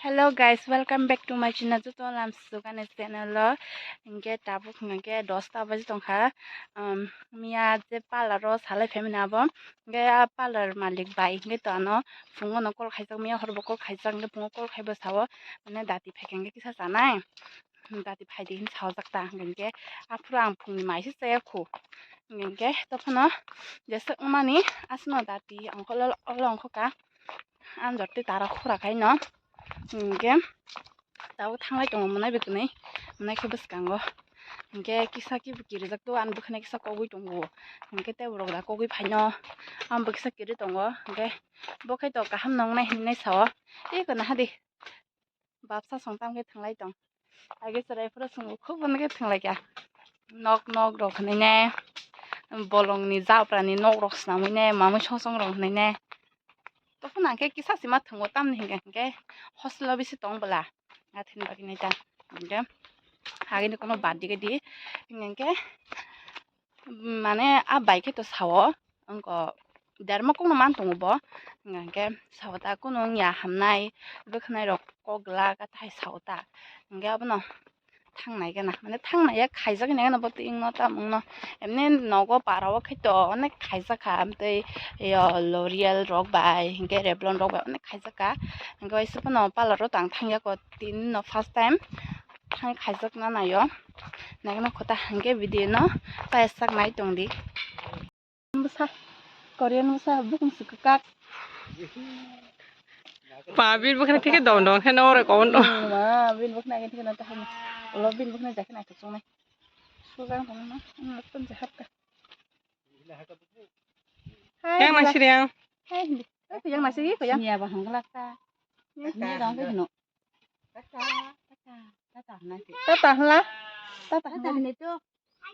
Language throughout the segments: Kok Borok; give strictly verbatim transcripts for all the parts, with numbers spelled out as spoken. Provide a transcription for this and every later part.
Hello guys, welcome back to my channel. Joto lam sukani channel o. Hinkhe tabuk hinkhe dosta baji tongkha. Um, miya je parlor o salai phaimani abo. Hinkhe a parlor malik bai hinkhe to ano phungo no call khaijak, miya horbo call khaijak, hinkhe phungo call khaibo sao mane dati phaikha hinkhe kisa chanai. Dati phaidi hin saojak ta hinkhe aphuru ang phungni mai se chaya khu. Hinkhe tophano jeswk wngmani aswkno dati ongkholo olo ongkhoka. Anjor tei tara khura khaino hinkhe tabuk thanglai tongo mwnai bai kwnwi mwnai khe bwskango hinkhe kisa khe kirijak to ani bwkhwnai kisa kogwi tongo hinkhe tei borok da kogwi phaino ang bo kisa kiri tongo hinkhe bo khe to kaham nongnai hinwi sao tei kono hadi. Bapsa song tam khe thanglai tong. Age chwrai phuru swngo khub bono khe thanglai kha. Nok nok rok hinwi ne bolongni japrani nok rok swnamwi ne mamwi song song rok hinwi ne. Tokhe nang khe kisa sima thango tamni hinkhe hinkhe hostel o bisi tong bwla. Athini bagwi nai ta hinkhe agini kono bad dige di hinkhe. Mane a bai khe to sao wngko derma kokno man tongo bo hinkhe sao ta kunu wngya hamnai bwkhwnai rok kok glak athai sao ta hinkhe abono thangnai gana mane thangnai ya khaijak hinai gana bo twi wngno tamo wngno emne nogo para o khe to onek khaijak kha amtwi yo L'Oreal rok bai hinkhe Revlon rok bai onek khaijak kha hinkhe waisa phano parlor o tang thangya ko tini no first time thang khaijak na naio. Nagna kota hangke video no paisak nai tong di. Bwsa Korean bwsa bukung si kwkak. Pa bin bwkhani thike dong dong khe no ore kon. Ma bin bwkhani age thike na tahai. Ulo bin bwkhani jakhe na thuk songnai. Sujang tong na. Tun je hapka. Yang nang siriang. Hai hindi. Kuyang nasi kuyang. Niya ba hangla ta. Niya dong kino. Tata, tata, tata hna si. Tata hla. Tata hna. Tata hna to.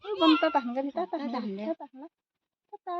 Ui bom tata hna gani tata hna. Tata hna. Tata hna. Tata.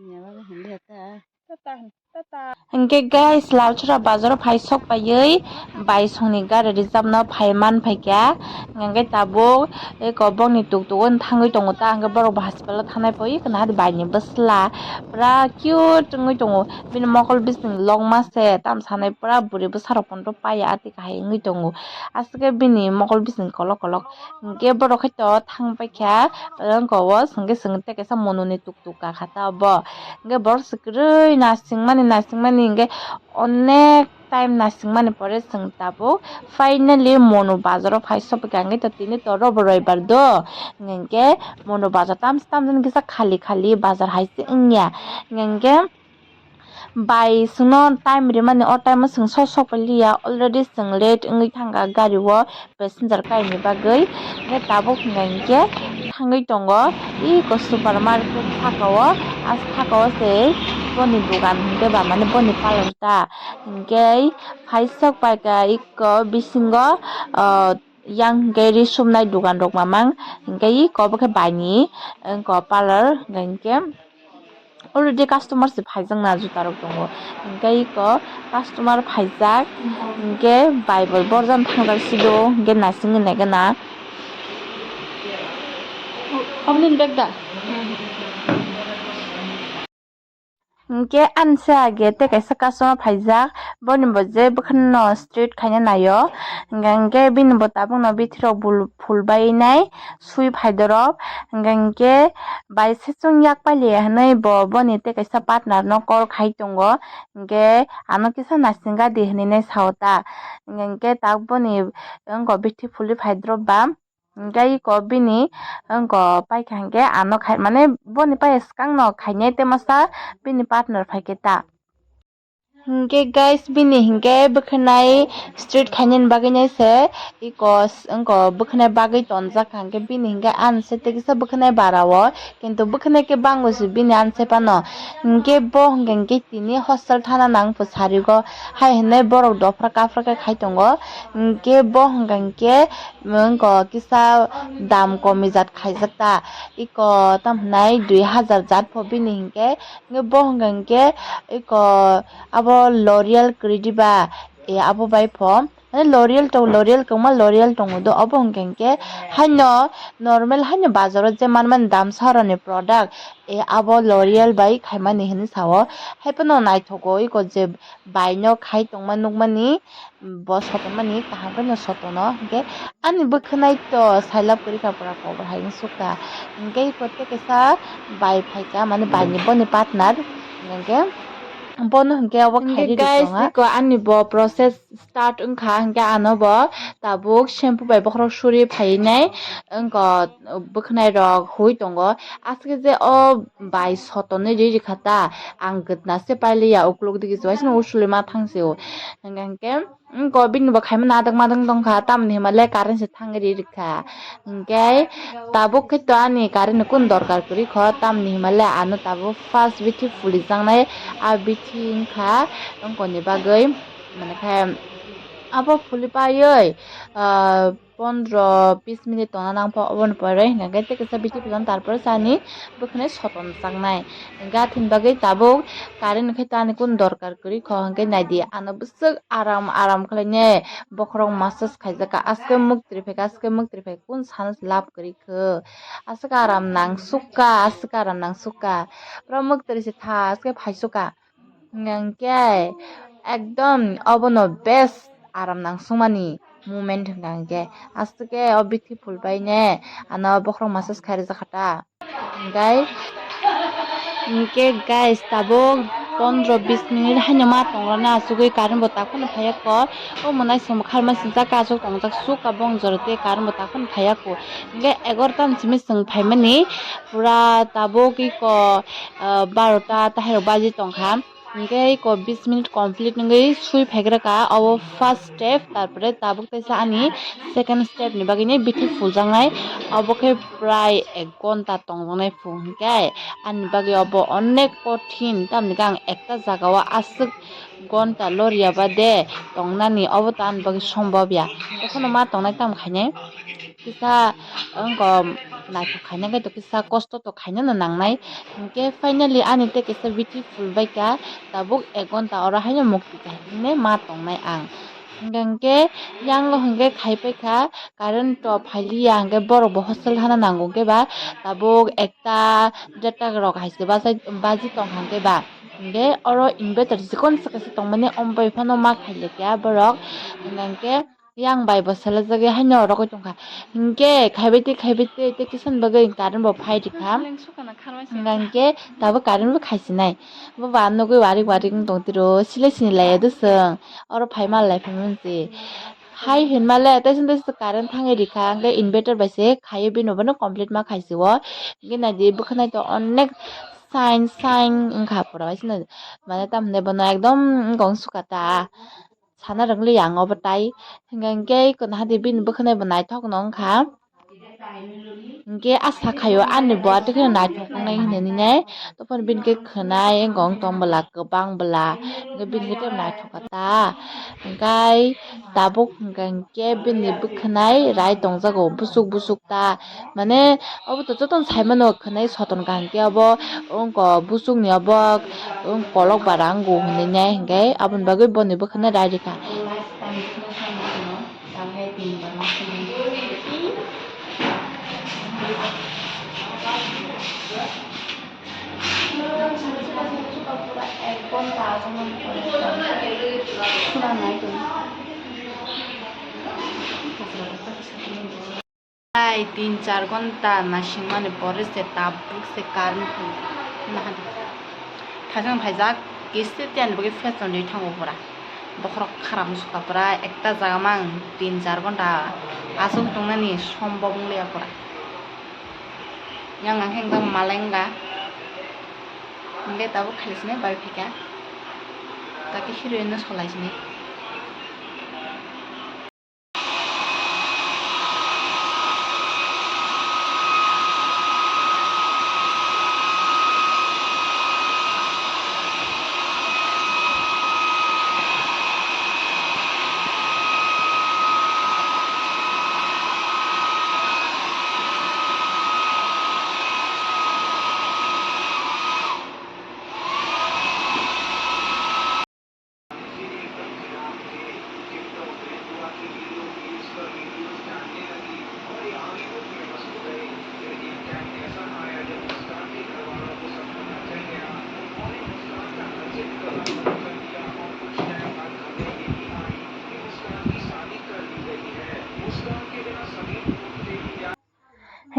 Niya ba hna ta. Tata hna. Tata. Hingke guys, Lalchura bazaro phai sok paiwi bai songni gari reserve no phai man phaikha. Hingke tabuk eko bokni tuktugo thangwi tongo ta, hingke borok bo hospital o thangnai poi, eko nahar bai ni bwsla pura cute wngwi tongo. Bini mokol bising longma se, tamo sanai pura bwrwi bwsarok pono paya ati kahai wngwi tongo. Aswk khe bini mokol bising kolok kolok. Hingke borok hai to thang paikha, wngka o hingke chwng tei kaisa mononi tuktuk kakha ta obo. Hingke borok se kwrwi nasingmani, nasingmani hingke onek time nasingmani pore chwng tabuk finally mono bazaro phai sopikha. Hingke to tini to robo roibar do, hingke mono bazar tamsa tamsa kisa khali khali bazar hai se wngya. Hingke bai chwngno time rimani, o time o chwng sok sok pai liya, already chwng late wngwi thangkha gari o passenger kaini bagwi. Hingke tabuk hwnka hinkhe thangwi tongo eko supermarket saka o, ah saka o se boni dogan hinkhe ba mane boni parlour ta hinkhe phai sok paikha eko bisingo, ah, yang hinkhe ri sumnai dogan rok mamang hinkhe eko bokhe baini eko parlour hinkhe. Already customer se phaijak na juta rok tongo, hinkhe eko customer phaijak, hinkhe bai bo borjak thangjak sido, hinkhe naisingwi naikhe na. Obolni bag da? Hinkhe ani se age tei kaisa customer phaijak, boni bo je bwkhano straight khaina naio, hinkhe bini bo tabukno bithi rok bul phul bai nai. Sui phai dorop, hingkha hinkhe bai sesong yak pailiya hinui bo boni tei kaisa partner no call khai tongo, hinkhe ano kisa naisingadi hinui nai sao ta, hinkhe tak boni wngko bithi phulwi phai dorop ba, hinkhe eko bini wngko paikha hinkhe ano khai mane boni pai swkang no khainai tei masa bini partner phaikhe ta. Hinkhe guys, bini hinkhe bwkhanai straight khainani bagwi nai se eko wngko bwkhanai bagwi tonjak kha, hinkhe bini hinkhe anse tei kisa bwkhanai bara o, kintu bwkhanai khe bango se bini anse phano. Hinkhe bo hinkhe hinkhe tini hostel thana nang pho sarigo hai hinui borok dophra kaphra khe khai tongo, hinkhe bo hinkhe hinkhe wngko kisa dam komi jat khaijak ta, eko tamo hinai dui hajar jat pho bini hinkhe. Hinkhe bo hwnka hinkhe eko abo L'Oreal kwrwi diba, e abo bai pho Mane L'Oreal tong, L'Oreal kwbangma L'Oreal tongo do, obo hwnkhe hwnkhe haino normal haino bazaro je manmani dam saharani product, e abo L'Oreal bai khaimani hinwi sao. Haiphano naithogo iko je bai no khai tongma nukmani, bo sotonmani kaham khe no sotono, hwnkhe ani bwkhwnai to sailab kwrwi kha pura kobor hai wng sukha. Hwnkhe iko tei kaisa bai phaikha, mane bai ni boni partner, hwnkhe bono hwnkhe obo khairwi guys, tongo. Iko ani bo process start wngkha, hwnkhe ano bo tabuk shampoo bai bokhorok suri phainai wngkha, bwkhwnai rok hui tongo. Aswk je o bai sotonwi ri rikha ta, ang gwdna se pailiya, ukuluk digi se waisano usuli ma thang se o. Hwnkhe, hwnkhe, wngkha bini bo khaima nadwk madwk tongkha, tamoni hima le current se thangwi ri rikha. Hwnkhe, tabuk khe to ani current ni kunu dorkar kwrwi kho, tamoni hima le ano tabuk first bithi phuli jaknai, a bithi wngkha, wngkha ni bagwi, mane khe, abo phuli paiwi, ah, pondro bis minute tongna nang pho, oboni pore hwnkhe tei kisa bithi phulano, tarpore chani bwkhwnai soton chaknai. Hwnkhe athini bagwi tabuk current ni khe to ani kunu dorkar kwrwi kho, hwnkhe naidi ano bwswk aram aram khlainai bokhorok massage khaijak kha, aske mwktwi phaikha, aske mwktwi phai kunu sana se lab kwrwi kho, aswk aram nang sukha, aswk aram nang sukha, pura mwktwi se tha aske phai sukha. Hwnkhe ekdom obono best aram nangsukmani moment hwnkha hwnkhe. Aswk khe o beautiful bai ne ano bokhorok massage khai rijak kha ta. Hwnkhe, hwnkhe guys, tabuk pondro bis minute haino ma tongrwna asugwi current bo takhukno phaiya kho. O mwnai se mwkharma sinjak khe aswk tongjak sukha bong jora tei current bo takhukno phaiya kho. Hwnkhe egarota ni simi chwng phaimani pura tabuk iko, ah, barota takhuk baji tongkha. Hwnkhe iko bis minute complete wngwi swi phaigra kha, obo first step, tarpore tabuk teisa ani second step ni bagwi ni bithi phuljaknai, obo khe prai ek ghonta tongjaknai phu hwnkhe ani bagwi obo onek kothin, tamni khe ang ekta jaga o aswk ghonta loriya bade tongnani obo to ani bagwi sombobya, ekheno ma tongnai tamo khainai. Kisa wngkha naithok khaina khe to kisa kosto to khaina no nangnai. Hinkhe finally ani tei kisa beautiful bai kha, tabuk ek ghonta oro haino mukti kahai hwnwi ma tongnai ang. Hinkhe, hinkhe yang o hinkhe khai pai kha, current to phailiya hinkhe borok bo hostel hana nango hinkhe ba tabuk ekta data rok hai se baji tongkha hinkhe ba. Hinkhe oro inverter chikon se kaisa tongmani, omo bai phano ma khailaiya borok. Hinkhe yang bai bo selejagwi haino rogwi tongkha. Hinkhe khaibai twi, khaibai twi, tei kisa ni bagwi current bo phai rikha. Hinkhe tabuk current bo khaisinai. Bo ba nugwi warik warik wng tong tiro, silai sini laiya dusong. Oro phai ma lai phai mansi. Hai hinmale, tei sini tei current thangwi rikha, hinkhe inverter bai se khaiwi bini bono complete ma khaisio. Hinkhe naidi bwkhwnai to onek sign sign wngkha pura bai sini. Mane tamni bono ekdom wngkha wng sukha ta. Sana rwngli ang obo tai. Hinkhe, hinkhe iko naha di bini bwkhwnai bo naithok no wngkha. Hinkhe a sakhaio ani bo atwkheno naithok wngnai hinwi nai. Topor bini khe khwnai wngkha wng tong bwla kwbang bwla. Hinkhe bini khe tei naithok kha ta. Hinkhe tabuk hinkhe bini bwkhwnai rai tongjago busuk busuk ta. Mane obo to jotono saimano khwnai soton kaham khe obo wngkha busukni obo wng kolok bara wngo hinwi nai hinkhe aboni bagwi boni bwkhwnai rai rikha. Ai tin char ghonta naisingmani pore se tabuk se current phai. Nahadi. Thaisang phaijak kisti tiyani bagwi fashion rwi thango pura. Bokhorok kharam sukha pura ekta jaga mang tin char ghonta aswk tongnani sombok wngliya pura. Yang ang khe ekdom malenga. Hingke tabuk khalisini bai phika. Taki hiroin no solai sini.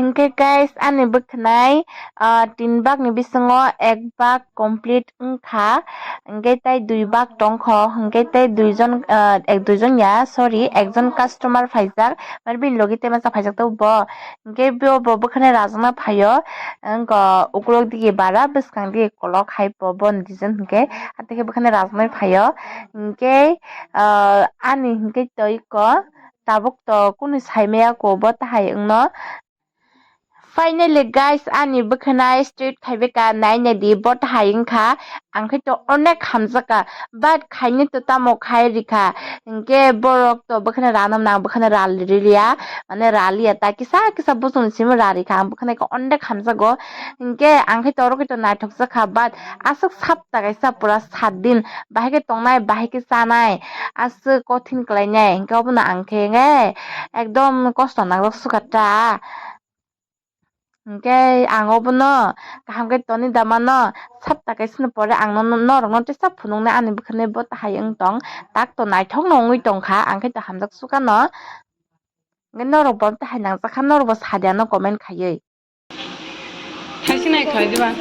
Hwnkhe guys, ani bwkhwnai, ah, tin bakni bisingo ek bak complete wngkha, hwnkhe tei dui bak tongkho, hwnkhe tei duijon, ah, ek duijon ya, sorry, ekjon customer phaijak, mane bini logi tei masa phaijak tongo bo, hwnkhe bo, bo bwkhwnai rajakna phaio, wngkha ukulok dige bara, bwskang dige kolok hai bo, boni design hwnkhe, hathai khe bwkhwnai rajaknai phaio, hwnkhe, ah, ani hwnkhe twi ko. Tabuk to kunu saimaya ko bo tahai wngno. Finally guys, ani bwkhwnai straight khaibai ka, naina di bo tahai wngkha. Ang khe to onek hamjak ka, but khaini to tamo khai rikha. Hinkhe borok to bwkhwnai rana nang, bwkhwnai raliya, mane raliya ta kisa kisa bosong simi rarikha. Ang bwkhwnai khe onek hamjago. Hinkhe ang khe to oro khe to naithok jakha, but aswk sapta kaisa pura sat din bahai khe tongnai, bahai khe chanai. Aswk kothin kwlainai, hinkhe obono ang khe nge ekdom kosto nangjak sukha ta. Hinkhe ang obono kaham khe toni da mano, sapta kaisano pore ang no, norokno tesa phunuknai ani bwkhwnai bo tahai wng tong, tak to naithokno wngwi tongkha, ang khe to hamjak sukha no. Hinkhe norok bo tahai nangjak kha, norok bo sadi ano comment khaiwi. Thaisi nai khai diba?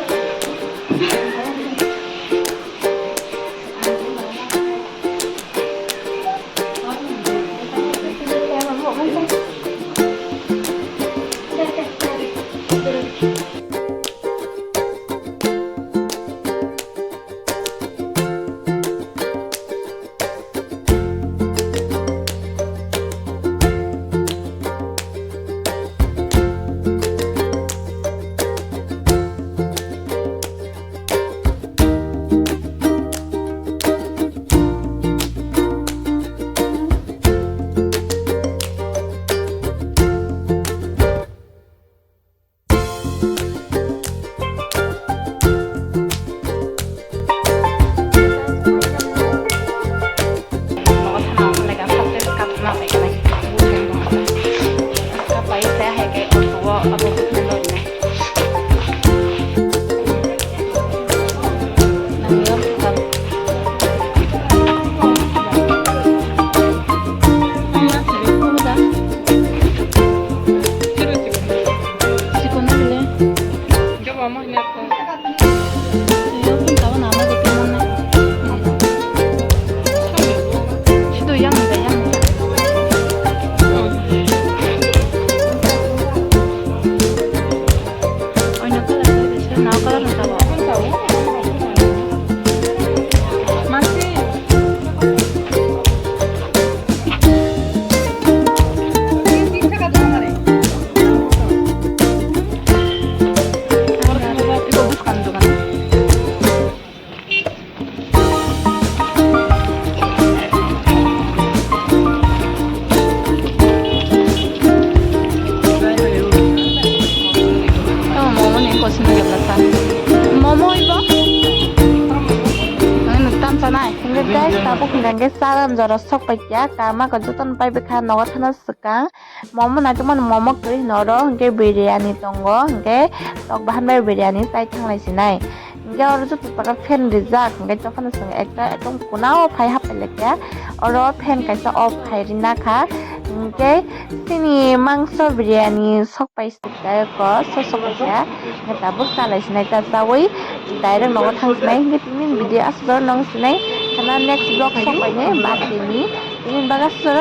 Momo ibo? Ang nuktam sanai. Hingke guys, tabuk hingke salam jora sok paikya, kama ko jotono pai bikha nogo thana swkang. Momo naitokmani momo kwrwi hino oro, hingke biryani tongo, hingke tok bahan bai biryani chai thanglai sinai. Hingke oro joto jaga fan rijak, hingke dophano chwng ekta ekdom kunao phai hapai laikha. Oro fan kaisa off khai rina kha. Hingke chini mangso biryani sok pai sukha ko, sok sok kha. Hingke tabuk chalai sinai ta chawi direct nogo thang sinai. Hingke tini video aswk nong sinai. Khana next vlog sok pai ne ba tini. Tini baga soro